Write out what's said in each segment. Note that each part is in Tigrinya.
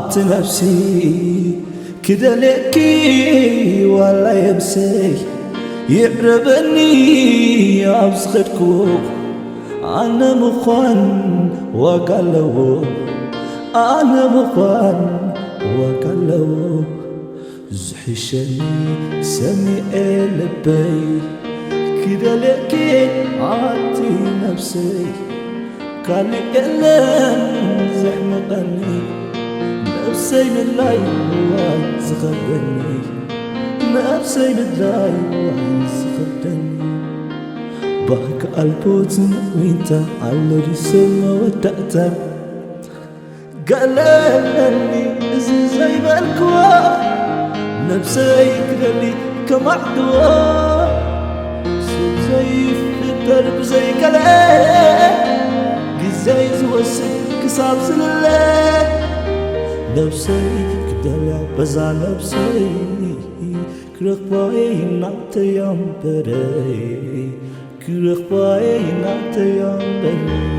ኣቲ ነፍሲ ክደልየኪ ዋላ የብሰይ ይዕረበኒ ኣብ ዝኸድኩ ኣነ ምዃን ዋጋ ኣለዎ ኣነ ምዃን ዋጋ ኣለዎ ዝሕሸኒ ሰሚዐ ልበይ ክደልየኪ ኣቲ ነፍሰይ ካልእ የለን ዘሕምቐኒ ነብሰይ ምድላይ ዋይ ዝኸብደኒ ነብሰይ ምድላይ ዋይ ዝኸብደኒ ባህካ ኣልቦትን ዊንታ ኣሎ ድሰብ መወዳእታ ገለለኒ እዚ ዘይበልክዋ ነብሰይ ክደሊ ከማዕድዋ ሰብ ዘይፍጠር ብዘይገለ ግዜይ ዝወስድ ክሳብ ዝልለ ነብሰይ ክደልያ በዛ ነብሰይ ክረኽባየ ይናተያ እምበረይ ክረኽባየ ይናተያ እምበረይ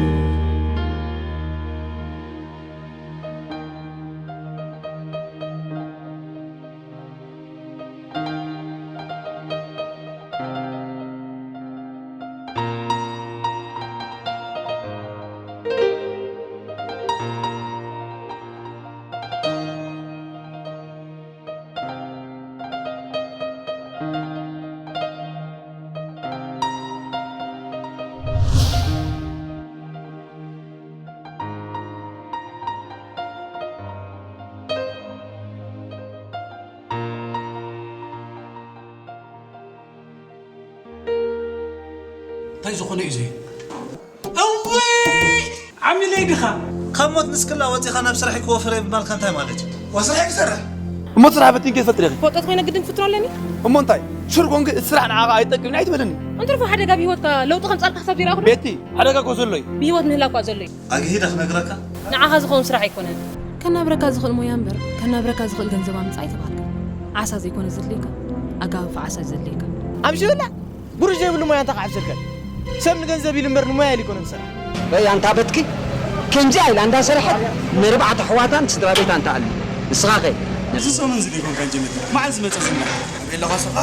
እንታይ ዝኾነ እዩ ዘይ እወይ ዓሚለይ ድኻ ካብ ሞት ንስክላ ወፂኻ ናብ ስራሕ ክወፍረ ምባልካ እንታይ ማለት እዩ ወስራሕ ክሰርሕ እሞ ስራሕ ፈቲንከ ይፈልጥ ዲኺ ፎጠት ኮይነ ግድን ፍትሮ ኣለኒ እሞ እንታይ ሽር ኮንክ እቲ ስራሕ ንዓኻ ኣይጠቅምን ኣይትበለኒ እንትርፎ ሓደጋ ብሂወትካ ለውጢ ከምፃልካ ክሳብ ዘይረኣኹ ቤቲ ሓደጋ ኮ ዘሎ እዩ ብሂወት ምህላ እኳ ዘሎ እዩ ኣግሂደ ክነግረካ ንዓኻ ዝኸውን ስራሕ ኣይኮነን ከናብረካ ዝኽእል ሞያ እምበር ከናብረካ ዝኽእል ገንዘብ ኣምፃእ ኣይተባሃልካ ዓሳ ዘይኮነ ዘድልየካ ኣጋፍፍ ዓሳ ዘድልየካ ኣምሽብላ ብሩሽ ዘይብሉ ሞያ እንታይ ክዓብሰልካ ሰብ ንገንዘብ ኢሉ እምበር ንሞያ ኢሉ ይኮነ ዝሰርሕ ረይ ኣንታ በትኪ ከምዚኣ ኢላ እንዳሰርሐት ንርባዕተ ኣሕዋታን ስድራ ቤታን ተኣልዩ ንስኻ ኸ እዚ ሰሙን እዚ ደይኮንካ ጀሚርካ መዓል ዝመፀ ዝና ኣበይ ኣለኻ ስኻ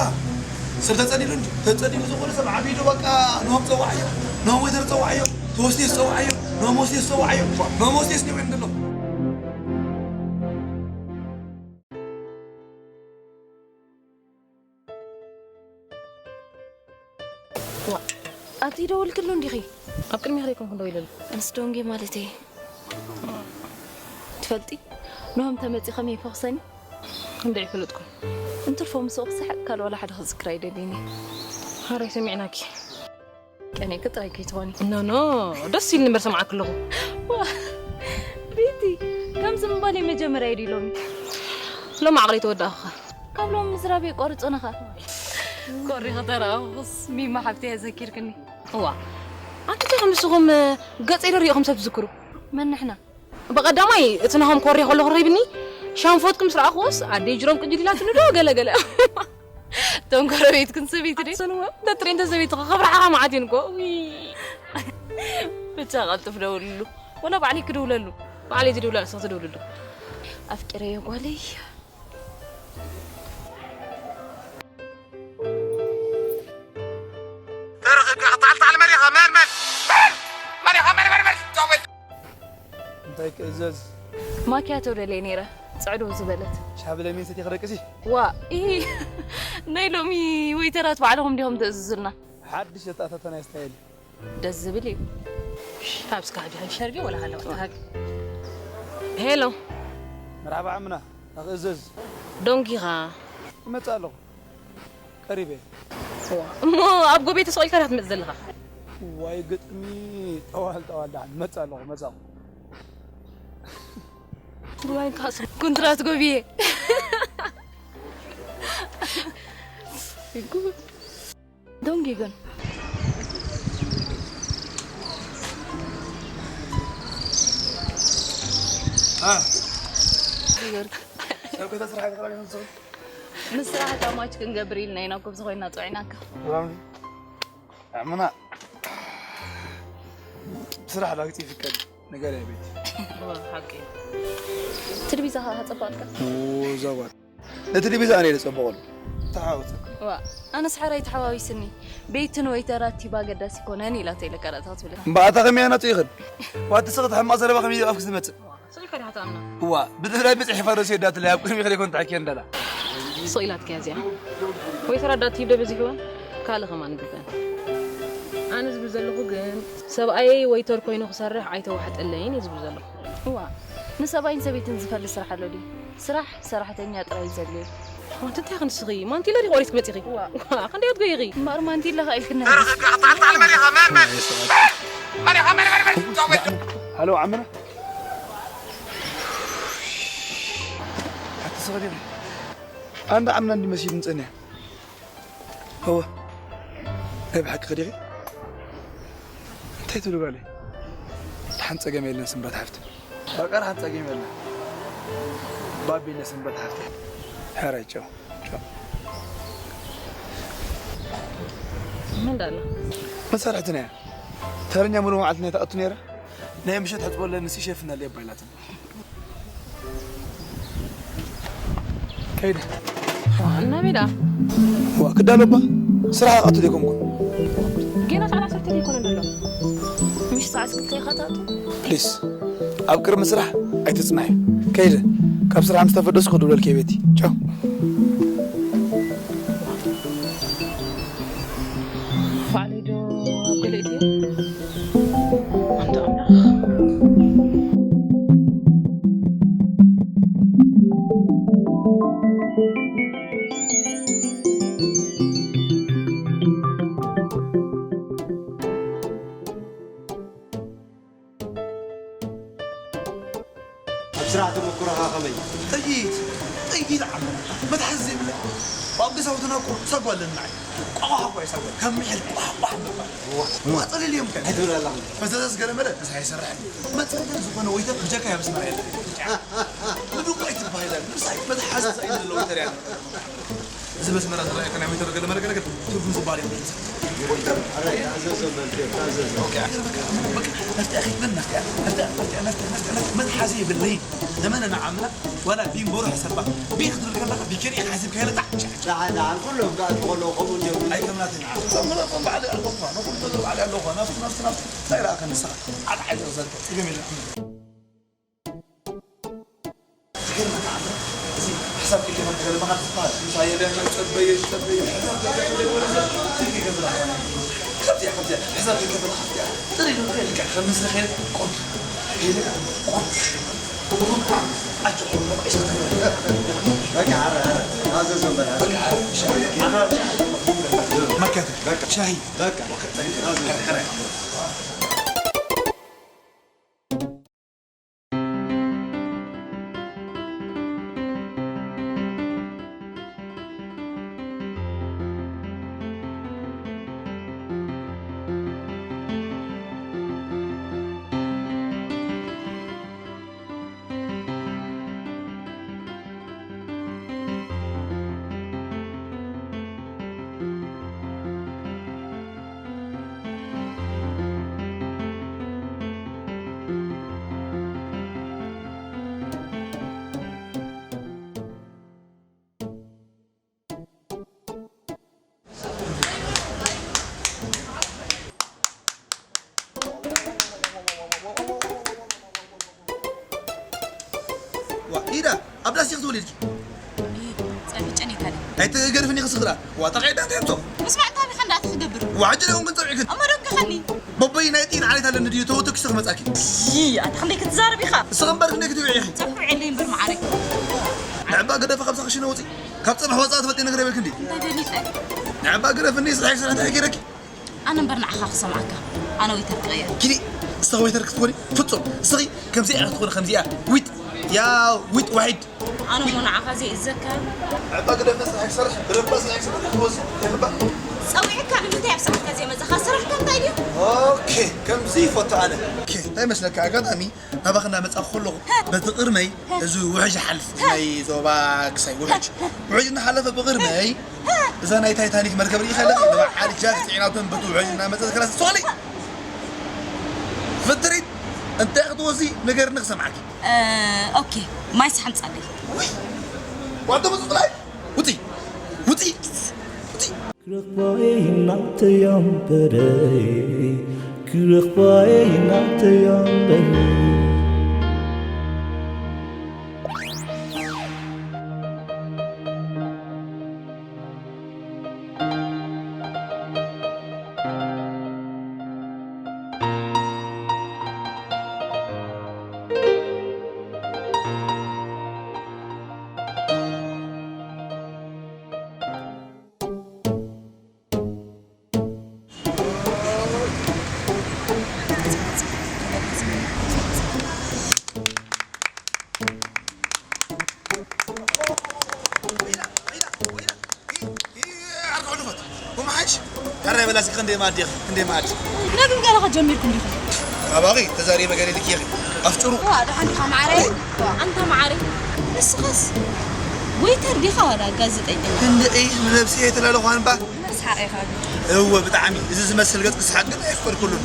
ሰብ ተፀሊሉ እንዲ ተፀሊሉ ዝኾነ ሰብ ዓቢዱ በቃ ኖም ፀዋዕዮ ኖም ወይተር ፀዋዕዮ ተወስቴስ ፀዋዕዮ ኖም ወስቴስ ፀዋዕዮ ኖም ወስቴስ ዲወይም ዘሎ ኣቲ ደወልክሉ እንዲኺ ኣብ ቅድሚ ክደይ ኮንኩ ደው ኢለሉ ምስ ዶንጌ ማለት እየ ትፈልጢ ኖም ተመፂ ከመይ ፈኽሰኒ እንደ ይፍልጥኩም እንትርፎ ምስኡ ክስሕቅ ካልእ ዋላ ሓደ ክዝክር ኣይደልይኒ ሃረይ ሰሚዕናኪ ቀኔቂ ጥራይ ከይትኾኒ ኖ ኖ ደስ ኢልኒ እምበር ሰምዓኪ ኣለኹ ቤቲ ከምዚ ምባል መጀመርያ እዩ ሎሚ ሎም ዓቕሊ ተወዳእኹኻ ካብ ሎም ምዝራብ የቋርፁንኻ ኮሪ ከተረኣኹስ ሚማ ሓብተይ ኣዘኪርክኒ እዋ ኣንቲ እንታይ ከምስኹም ገፀይ ዶ ሪኢኹም ሰብ ትዝክሩ መን ንሕና ብቐዳማይ እቲ ናሆም ኮርያ ከሎ ክረይብኒ ሻንፎትኩም ምስ ረኣኽዎስ ኣደይ ጅሮም ቅጅል ኢላትኒ ዶ ገለ ገለ እቶም ጎረቤትክን ሰበይቲ ደ ሰንዎ ደጥሪ እንተ ሰበይቲ ክብርሓኻ መዓት እየን እኮ ብቻ ቀልጥፍ ደውልሉ ወላ ባዕለይ ክድውለሉ ባዕለይ ዝድውላ ንስኽ ትድውልሉ ኣፍቂረዮ ጓለይ ተረኺብካ ክተዓልተዓል መሪኻ መርመር መሪኻ መርመርመር ጫወት እንታይ ክእዘዝ ማኪያቶ ደልየ ነይረ ፅዕድው ዝበለት ሻብለ ሚን ሰቲኽ ደቅሲ ዋ ኢሂ ናይ ሎሚ ወይተራት ባዕልኹም ዲኹም ተእዝዙልና ሓድሽ ዘተኣታተናይ ስታይል እዩ ደስ ዝብል እዩ ካብ ስካ ሕጂ ሸርቢ ወላ ሃለዋ ተሃቢ ሄሎ መርሓባ ዓምና ኣኽእዘዝ ዶንጊኻ ይመጽእ ኣለኹ ቀሪበ እሞ ኣብ ጎቤ ተሰቒልካ ዲኻ ትመጽእ ዘለኻ ዋይ ግጥሚ ጠዋል ጠዋል ደሓን መጽእ ኣለኹ መጻኹ ኩንትራት ጎብየ ዶንጊ ግን ሰብ ከተስራሕ ይኽእል ምስ ስራሕ ጫማች ክንገብር ኢልና ኢና ኩብዚ ኮይና ፀዒናካ ኣምና ስራሕ ላግፂ ይፍቀድ ንገርያ ቤቲ። እወ፣ ሓቂ እዩ። እቲ ዲቪዛ ከኣ ከጸብቐልካ። እዛ ጓል ነቲ ዲቪዛ ኣነ ኢለ ጸብቐሉ። ተሓወጽ። ዋ ኣነስ ሓራይ ተሓዋዊስኒ። ቤትን ወይተራት ቲባ ኣገዳሲ ኮነን ኢላቶ ኢለ ቀረታ ትብለ። እምበኣታ ከመይ ኣናቱ ይኽእል። ዋቲ ስኽት ሕማቕ ዘረባ ከመይ ኣፍክ ዝመጽእ። ስሪካ ዲኻ ትኣምና? እዋ ብድሕራይ ብጽሒፋ ዶ ሲወዳትለይ ኣብ ቅድሚ ክደ ኮንት ሓኪ እንዳላ። ስቕ ኢላትካያ እዚኣ። ወይ ተረዳእቲ ይብደ በዚሕወን ካልእ ከማን ይብልከን። ኣነ ዝብል ዘለኹ ግን ሰብኣየይ ወይተር ኮይኑ ክሰርሕ ኣይተዋሕጠለይን እየ ዝብል ዘለኹ። እዋ ንሰብኣይን ሰበይትን ዝፈሊ ስራሕ ኣሎ ድዩ? ስራሕ ሰራሕተኛ ጥራይ እዩ ዘድልዮ። ማንቲ እንታይ ክንስኺ? ማንቲለ ዲኺ ቆሪስኪ መጺኺ? ዋ፣ ክንደይ ትጎይኺ? እምበኣር ማንቲለ ኸ ኢልክና ሃሎ ዓመና ሓቲ ስኸ ዲኺ ኣንዳ ዓምና እንዲ መሲሉ ንጸንያ እወ ናይ ብሓቂ ኸዲኺ እንታይ ትብሉ ጓለይ ሓንቲ ጸገም የለን ስምረት ሓፍቲ በቃ ሓንቲ ጸገም የለን ባቢ የለ ስምረት ሓፍቲ ሕራይ ጨው ጨው ምን ዳለ መሳርሕትና እያ ተረኛ ሙሉ መዓልትና ተኣቱ ነይራ ናይ ምሸት ሕጽቦ ኣለኒ ሲ ሸፍነለይ እባ ኢላትኒ ከይደ ናበይ ደኣ ዋ ክዳሎ እባ ስራሕ ኣቱ ደይኮንኩ ጌና ሰዓት ዓሰርተ ደይኮነ ዘሎ ምሽ ሰዓት ክልተ ኢኻ ትኣቱ ፕሊስ ኣብ ቅድሚ ስራሕ ኣይትጽናሒ ከይደ ካብ ስራሕ ምስ ተፈደስኩ ክድውለልኪ ቤቲ ቻው ባዕለይ ዶ ኣብ ገለ እትየ ኣንተ ኣምላኽ ኣብ ስራሕ ተመኩሮኻ ከመይ? ጥይት ጥይት ዓመና መትሓዚ ዘይብላ ኣብ ገዛውትና እኮ ሳጓ ኣለና ቋቋ ቋቋ ይሳጓ ካብ ምሕል ቋቋ ምባል ቋ ጸሊል እዮም ከ ኣይትብል ኣለኻ ፈዘዘ ዝገለመለ ምሳይ ይሰርሕ መጸገር ዝኾነ ወይተ ብጀካ ያብስና የለ ምድቆ ይትባይላል ምሳይ መትሓዚ ሳይ ዘለዎ ተሪያ እዚ በስመራ ዝረኣየካ ናይ ወይተር ገለ መረገ ነገር ትርጉም ዝበሃል የብሉን። መትሓዚ የብለይን ዘመነ ንዓምላ ዋላ ቢንጎሮ ሕሰባ ቢ ክትብል ከለካ ቢከሪኤ ሓሲብካ የለ ጣዕ ደሓን ደሓን ኩሎም ከዓ ትኸለዉ ከምኡ እንዲዮም ኣይከምናትን ከምለኩም ባዕሊ ኣለኹ ነኹም ዘሎ ባዕሊ ኣለኹ ናፍቲ ናፍቲ ናፍቲ እንታይ ረኣኸ ንስኻ ዓድዓድ ዘልከ ጸገም የለን ዝገርመካ ዓምረ እዚ ሕሳብ ከይከፈልካ ገለ መዓልቲ ትበሃል ምሳየ ሪያና ጸበየ ጸበየ ሕሳብ ከይከፈልካ ገለ መዓልቲ ትበሃል ከምዚኣ ከምዚኣ ሕሳብ ከይከፈልካ ከምዚኣ ጥሪ ንኸይልካ ከም ምስለ ከይደ ቆም ከይደ ቆም ኣጆ ቆም ቆም በቃ ዓረ ዓረ ኣዘዞ በላ በቃ ዓረ መከተ ሻሂ በቃ ዋ ኢዳ ኣብ ዳስ ኢኺ ትወሊድኪ ጸፊጨን ይካለ ኣይትገድፍኒ ክስኽራ ዋ ጠቒዳ እንታይ እቶ ምስማዕ ታሪኻ እንዳትኽገብር ዋ ሕጂ ደውን ክንጸብዒክን እሞ ደቅኸኒ በበይ ናይ ጥይት ዓሌት ኣለኒ ድዩ ተወተኪ ስኽ መጻኪ ይይ ኣታ ክንደይ ክትዛረብ ኢኻ ስኽ እምበር ክንደይ ክትብዒ ኢኺ ጸፍዑ ዕለይ እምበር መዓረይ ንዕባ ገደፋ ካብ ሳኽሽነ ውፂ ካብ ጸባሕ ወጻእ ትፈልጢ ነገር የብልክን ድዩ እንታይ ገሊጸ ንዕባ ገደፍኒ ስራሕ ስራሕ እንታይ ገይረኪ ኣነ እምበር ንዓኻ ክሰምዓካ ኣነ ወይተር ክቕየር ኪዲ እስኻ ወይተር ክትኮኒ ፍጹም እስኺ ከምዚኣ ክትኮኒ ከምዚኣ ዊጥ ያ ዊጥ ዋሒድ ኣነ እሞ ንዓኻ ዘይእዘካ ዕባ ግደፈ ስራሕ ክሰርሕ ብረባ ስራሕ ክሰርሕ ክትወስድ ይኽባእ ጸዊዕካ ንምንታይ ኣብ ስራሕካ ዘይመጻኻ ስራሕካ እንታይ ድዩ ኦኬ ከምዚ ይፈቱ ኣነ ኦኬ እንታይ መስለካ ኣጋጣሚ ናባኽ እናመጻኹ ከለኹ በቲ ቅድመይ እዚ ውሕጅ ይሓልፍ ናይ ዞባ ክሳይ ውሕጅ ውሕጅ እናሓለፈ ብቅድመይ እዛ ናይ ታይታኒክ መርከብ ርኢ ከለኺ ንበዓል ጃክ ፅዒናቶም በቲ ውሕጅ እናመፀት ክላስ ሶሊ ፍትሪት እንታይ ክትወስዲ ንገርኒ ክሰምዓኪ። ኦኬ፣ ማይ ሰሓን ጻደይ። ውይ፣ ዋዶ መጽጥላይ። ውጺ፣ ውጺ፣ ውጺ። ክረኽባ እየ ናተይ ኣምበረይ፣ ክረኽባ እየ ናተይ ኣምበረይ። ዓርኩ ሕሉፈት። ወመሓይሽ፣ ሕራይ በላ እስኪ፣ ክንደይ መኣዲ ኢኺ? ክንደይ መኣዲ? ነግም ገለኻ ጀሚርኩም ዲኹም? ኣባኺ ተዛሪበ ገለ ኢልኪ ኢኺ። ኣፍጭሩ። ዋ፣ ደሓን ዲኻ መዓረይ? ዋ፣ ኣንታ መዓረይ። ንስኻስ ወይተር ዲኻ ዋላ ጋዜጠኛ? እንድዒ፣ ንነብሲ እየ ተላለኹ ኣንባ። መስሓቕ ኢኻ። እወ፣ ብጣዕሚ። እዚ ዝመስል ገጽ ክስሓቅ ግን ኣይፈቀድኩሉን።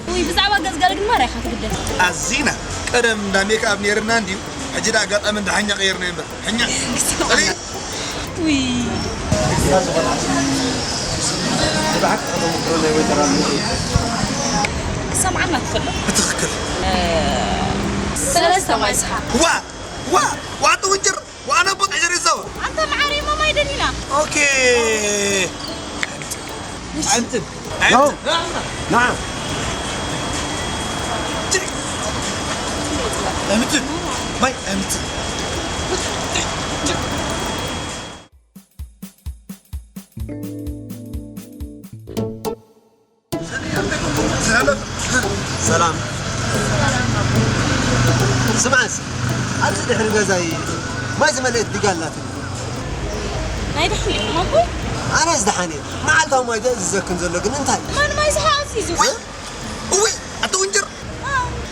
ውይ፣ ብዛዕባ ገጽ ገለ ግን ማራ ኢኻ ትግደስ። ኣዚና ቀደም እንዳ ሜክኣፕ ነይርና እንድዩ፣ ሕጂ ደኣ ኣጋጣሚ እንዳ ሓኛ ቀይርና እምበር። ሕኛ። ክሰምዓና። ጽሪ። ውይ። ብሓቂ ከተመክሮ ናይ ወይተራ ምንድን እዩ? ክሰምዓና ትኽእል። ብትኽክል። እ፣ ሰለስተ ማይ ሰሓን። ዋ! ዋ! ዋጡ ውጭር! وأنا بوت عجر الزوا. أنت معاري ما ما يدنينا. أوكي. أنت. أنت. نعم. نعم. أنت. ماي أنت. ሰላም። ስማዕስ፣ ኣብዚ ድሕሪ ገዛይ ማይ ዝመልአት ዲጋ ኣላትኒ። ናይ ድሕሪ ኢኹም ኣቦይ? ኣነ ዝደሓን እየ። መዓልታዊ ማይ ዘእዝዘክን ዘሎ ግን እንታይ? ማን ማይ ዝሓ ኣዚዙ? እውይ፣ ኣቶ ውንጅር።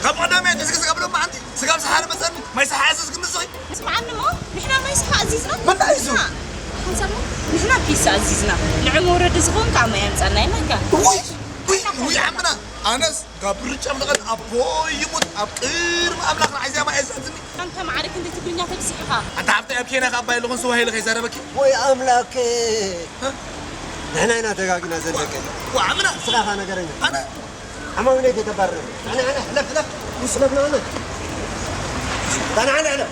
ካብ ቀዳማይ ኣትሒዝኪ ስጋብ ሎሚ ሓንቲ ስጋብ ሰሓሪ መጸኒ፣ ማይ ሰሓ ኣዘዝክኒ ንስኺ። ስምዓኒ እሞ፣ ንሕና ማይ ሰሓ ኣዚዝና? መን ኣዚዙ? ንሕና፣ ሓንሳብ እሞ፣ ንሕና ፒሳ ኣዚዝና። ንዑ መውረዲ ዝኸውን ከዓ ማይ ኣምጻና ኢልናካ። ውይ፣ ውይ፣ ውይ፣ ዓምና። ኣነስ ካብ ብርጫ ምልቐት ኣቦይ ይሙት ኣብ ቅድሚ ኣምላኽ ንዓይ እዚኣ ማይ ኣዚዛትኒ። ኣንታ ማዕረ ክንደይ ትግርኛ ተብዚሕኻ። ኣታ ሓፍተይ ኣብ ኬንያ ካብ ኣባይ ኣለኹን ስዋሂሊ ከይዛረበኪ። ወይ ኣምላክ። እ? ንሕና ኢና ተጋግና ዘለቀ። ዋ፣ ዓምና። ንስኻ ኢኻ ነገረኛ። ኣነ? ዓማዊለይ ከይተባርር። ኣነ፣ ኣነ፣ ሕለፍ፣ ሕለፍ። ውስነት ነው፣ ኣነ። ኣነ፣ ኣነ፣ ሕለፍ።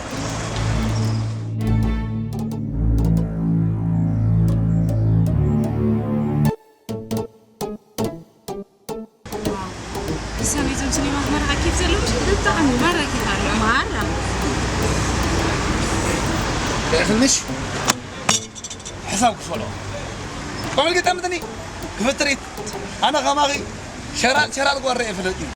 ብሰመይ እዞም ስኒማት መርዓ ኬፍ ዘለዉ ብጣዕሚ ማራኪ ኣሎ። ማራ። ትንሽ ሕሳብ ክፈሎ። ቆመል ገጠምትኒ ክፍትሪት። ኣነ ከማኺ ሸራጥ ሸራጥ ጓረ እየ ፍለጥ እዩ።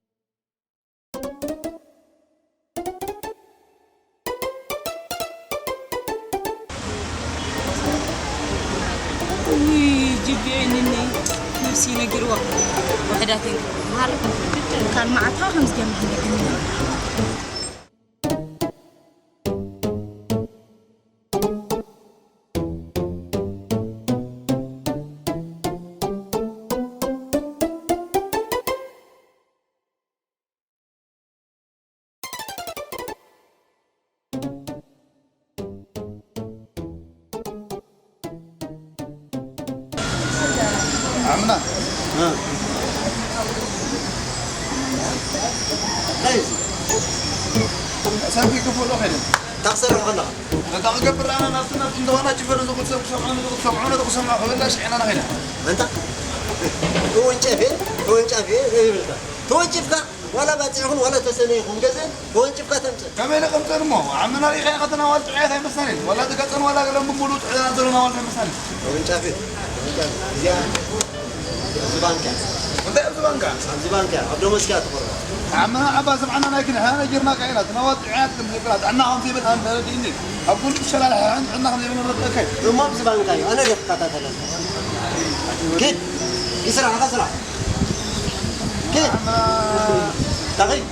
ውይ፣ ጅግዕንኒ ነብሲ ነጊርዋ። ውሕዳተን ክመሃር ካልማዓታ ከም ዝገምሕ ነግኒ። ዓምና። እ። እንታይ እዩ እዚ? ሰልፊ ክፍሎ ኸይደ። እንታይ ክሰርሕ ከለኻ? ነታ ክገብር ኣነ ናብቲ ናብቲ እንደዋና ጭፈር እዚ ክትሰምዑ፣ ክትሰምዑ፣ ነቲ ክትሰምዑ፣ ነቲ ክሰምዑ ክብላ ሽዒና ንኸይደ። ኣንታ ተወንጨፌ፣ ተወንጫፌ ይብልካ። ተወንጭፍካ ዋላ ባጽዕ ይኹን ዋላ ተሰነ ይኹን ገዘ ተወንጭፍካ ተምጽእ። ከመይ ኢለ ከምጽእ እሞ? ዓምና ሪኢኻ ኢኻ ተናዋል ጥዑያት ኣይመሰለኒ። ዋላ እቲ ገጸን ዋላ ገለን ብምሉእ ጥዑያት ዘሎ ናዋል ኣይመሰለኒ። ተወንጫፊት፣ ተወንጫፊት። እዚኣ ኣብዚ ባንካ። እንታይ ኣብዚ ባንካ? ኣብዚ ባንካ፣ ኣብ ደሞዝካ ትቆርባ። ዓምና ዓባ ስምዓና ናይ ክንሕና ነጊርናካ ኢና። እቲ ናዋል ጥዑያት ከም ዘይብላ፣ ጥዕና ከም ዘይብል ኣነ ተረዲእኒ። ኣብ ኩሉ ትሸላልሐ ጥዕና ከም ዘይብል ንረድእካ እዩ። እሞ ኣብዚ ባንካ እዩ። ኣነ ድየ ክከታተለካ? ኪድ፣ ይስራሕ፣ ኢኻ ስራሕ። ኪድ። ዓምና። ታኺድ።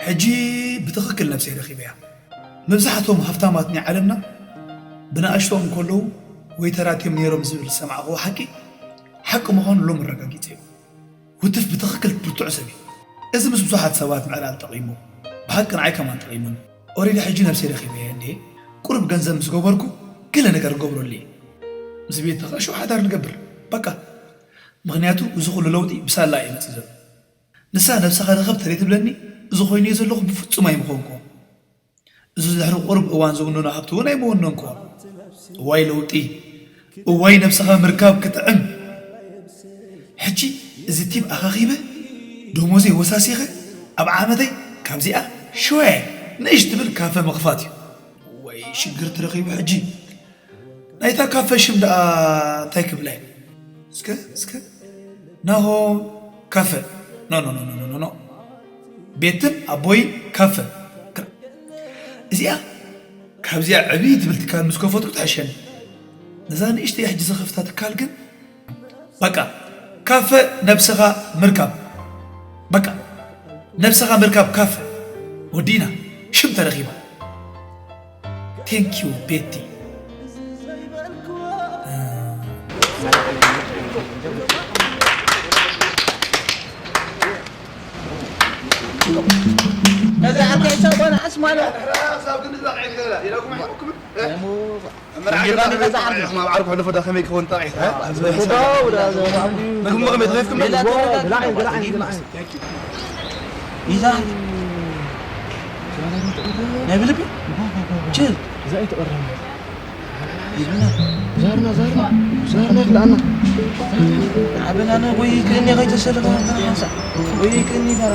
ሕጂ ብትኽክል ነብሰይ ረኺበያ። መብዛሕትኦም ሃፍታማት ናይ ዓለምና ብንኣሽቶኦም ከለዉ ወይ ተራትዮም ነይሮም ዝብል ዝሰማዕኽዎ ሓቂ፣ ሓቂ ምዃኑ ሎሚ ኣረጋጊጸዮ። ውትፍ ብትኽክል ብርቱዕ ሰብ እዩ። እዚ ምስ ብዙሓት ሰባት ምዕላል ጠቒሙ፣ ብሓቂ ንዓይ ከማን ጠቒሙኒ። ኦሬዲ ሕጂ ነብሰይ ረኺበያ እንድየ። ቁሩብ ገንዘብ ምስ ገበርኩ፣ ገለ ነገር እገብረሉ እየ። ምስ ቤቲ ኸኣ ሽው ሓዳር ንገብር። በቃ። ምኽንያቱ እዚ ኹሉ ለውጢ ብሳላ እየ መጺእ ዘሎ። ንሳ ነብስኻ ርኸብ ተለይ ትብለኒ፣ እዚ ኮይነዮ ዘለኹ ብፍጹም ኣይምኾንኩን። እዚ ድሕሪ ቁሩብ እዋን ዝውንኖ ሃብቲ እውን ኣይምወነንኩን። እዋይ ለውጢ፣ እዋይ ነብስኻ ምርካብ ክጥዕም። ሕጂ እዚ ቲም ኣኻኺበ፣ ደሞዘይ ወሳሲኸ፣ ኣብ ዓመተይ ካብዚኣ ሽወ ንእሽ ትብል ካፈ ምኽፋት እዩ። ወይ ሽግር ተረኺቡ ሕጂ። ናይታ ካፈ ሽም ደኣ እንታይ ክብላ እዩ? እስከ፣ እስከ። ናሆም ካፈ። ኖ፣ ኖ፣ ኖ፣ ኖ፣ ኖ፣ ኖ። ቤትን ኣቦይን ካፈ። ክራ-፣ እዚኣ፣ ካብዚኣ ዕብይ ትብል ትካል ምስ ከፈትኩ ትሕሸኒ። ነዛ ንእሽተይ ሕጂ ዝኸፍታ ትካል ግን፣ በቃ፣ ካፈ ነብስኻ ምርካብ። በቃ፣ ነብስኻ ምርካብ ካፈ። ወዲእና፣ ሽም ተረኺባ። Thank you ቤቲ። ነዛ ዓርከይ ሰው ኮነ ኣስማሎ። መርዓ ገዛ ገዛ ዓርኩ። ኢኹም ኣብ ዓርኩ ሕልፎ ዳ ከመይ ክኸውን ጣቂት? ምግቢ ከመይ ተኸፍኩም? ሌላ ተረጋጋ። ብላዕ፣ ብላዕ፣ ብላዕ። ይዛ ናይ ብልቢ ችል እዛ ኣይትቐርም። ይብና ዛርና ዛርና ዛርና ይኽልኣና። ዓበናና ወይ ከእኒ ከይተሰለፈ ተናሓንሳ ወይ ከእኒ ይበራ።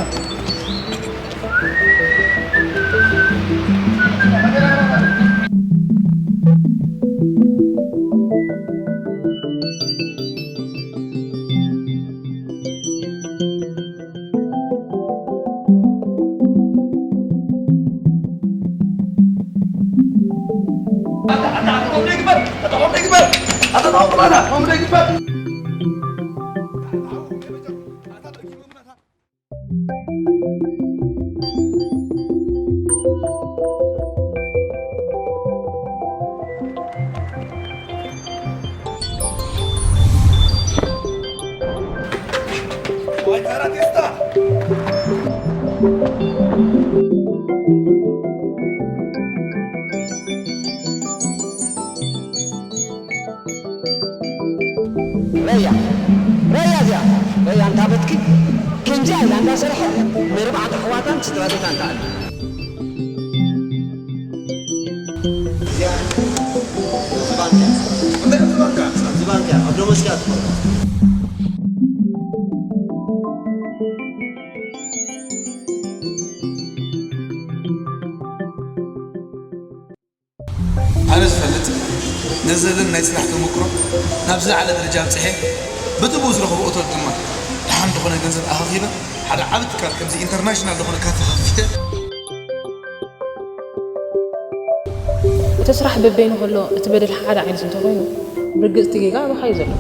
ረያ፣ ረያ እዚኣ፣ ረያ እንታ በትኪ፣ ከምዚኣ ኢላ እንዳሰርሐ፣ ንርባዕተ ኣሕዋታን ስድራ ቤታን ተኣልዩ። እዚኣ፣ እዚ ባንክ እያ። እንታይ እዚ ባንክ እያ? እዚ ባንክ እያ። ኣብ ዶመስኪያ ትኾን። ኣነ ዝፈልጥ፣ ነዚ ዘለኒ ናይ ስራሕ ተመክሮ ናብ ዝለዓለ ደረጃ ኣብጺሐ፣ በቲ ብኡ ዝረኽቦ እቶት ድማ ደሓን ዝኾነ ገንዘብ ኣኻኺበ፣ ሓደ ዓቢ ትካል ከምዚ ኢንተርናሽናል ዝኾነ ካፈ ከፊተ። እቲ ስራሕ በበይኑ ከሎ፣ እቲ በደል ሓደ ዓይነት እንተኾይኑ፣ ብርግጽ እቲ ጌጋ ኣባኻ እዩ ዘሎ።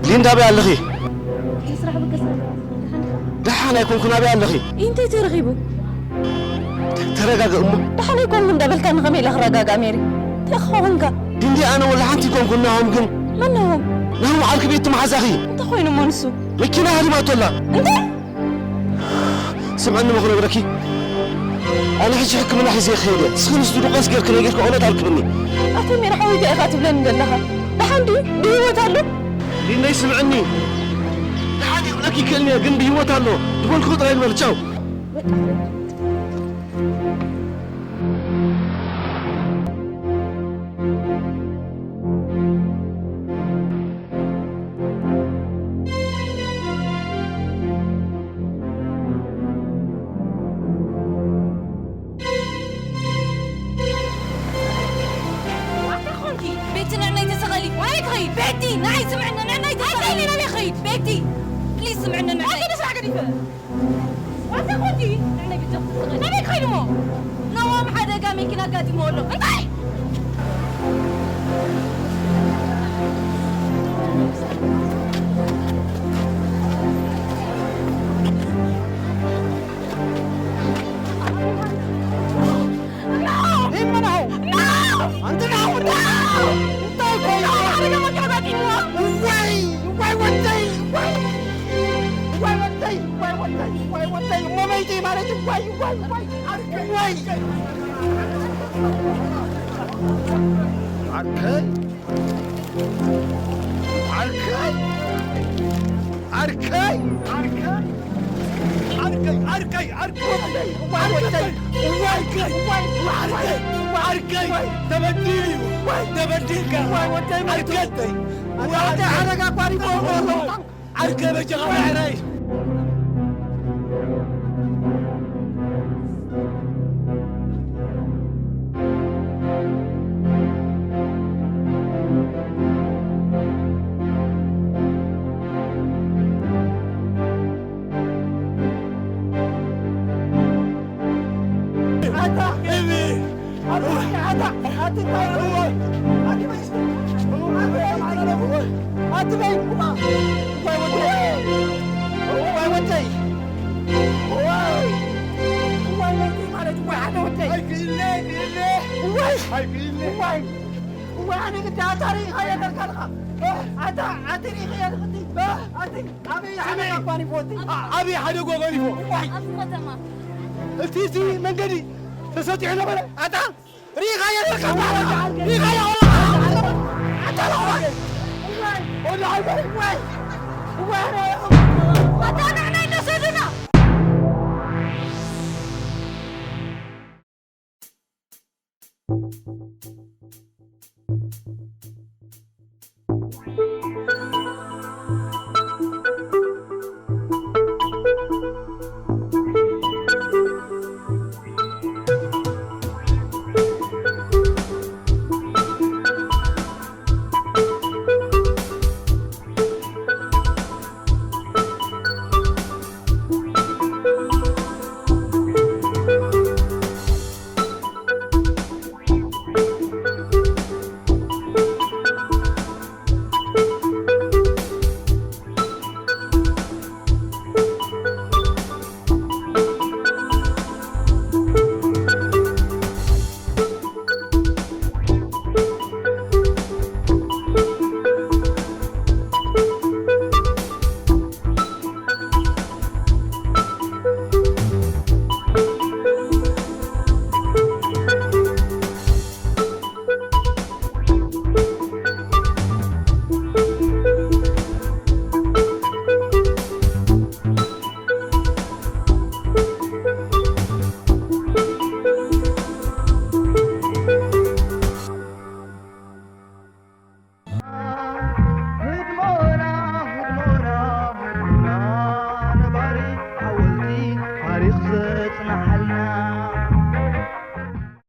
ሊንዳ፣ ኣበይ ኣለኺ? ስራሕ ብገስ ደሓን ኣይኮንኩን፣ ኣበይ ኣለኺ? እንታይ ተረኺቡ? ተ-፣ ተረጋግእ እሞ። ደሓን ኣይኮንኩን እንዳበልካኒ ከመይ ኢለ ክረጋጋእ ሜሪ? እንታይ ክኸውን ከ? ሊንዲ፣ ኣነ ወላ ሓንቲ ኣይኮንኩን ናሆም፣ ግን መን ናሆም? ናሆም ዓርኪ ቤት መሓዛኺ። እንታይ ኮይኑ እሞ ንሱ? መኪና ሃሪማቶ ኣላ። እንታይ? ስምዕኒ እሞ ክነግረኪ። ኣነ ሕጂ ሕክምና ሒዘ ክኸይድ እየ። ንስኺ ንሱ ድቆስ ጌርኪ ነጊርኪ እውነት ኣርክብኒ። ኣታ ሜሪ ሓወይ እንታይ ኢኻ ትብለኒ ዘለኻ? ደሓን ድዩ? ብህይወት ኣሎ? ሊንደይ ስምዕኒ። ደሓ ኣኪ ክእልኒ እየ፣ ግን ብህይወት ኣሎ። ዝበልኩ ጥራይ ግበር። ቻው። ዋታ ኮንኪ? ቤቲ፣ ንዕናይ ተሰቐሊ። ዋይ ክኸይድ? ቤቲ፣ ንዓይ ስምዕኒ፣ ንዕናይ ተሰቐሊ። ኣይከይድን፣ ኣበይ ክኸይድ? ቤቲ፣ ፕሊዝ ስምዕኒ፣ ንዕናይ። ዋታ ኮንኪ? ንዕናይ ቤቲ ተሰቐሊ። ናበይ ክኸይድ እሞ? ነዋም ሓደጋ መኪና ኣጋጢሞ ኣሎ። እንታይ? ዓርከይ! ዓርከይ! ዓርከይ! ዓርከይ! ዓርከይ! ዓርከይ! ዓርከይ! ዓርከይ! ዓርከይ! ዓርከይ! ዓርከይ! ተበዲሉ እዩ። ተበዲልካ። ዓርከይ! ዓርከይ! ሓደጋ ኣቋሪጥዎ ኣሎ። ዓርከይ በጃኻ ማሕረይ። ዓቢ ሓደጋ ገኒፎ። ኣብዚ ከተማ። እቲ፣ እቲ መንገዲ ተሰጢሑ ነበረ። ኣታ ሪኢኻዮ ኔርካ፣ ሪኢኻዮ። ኣታ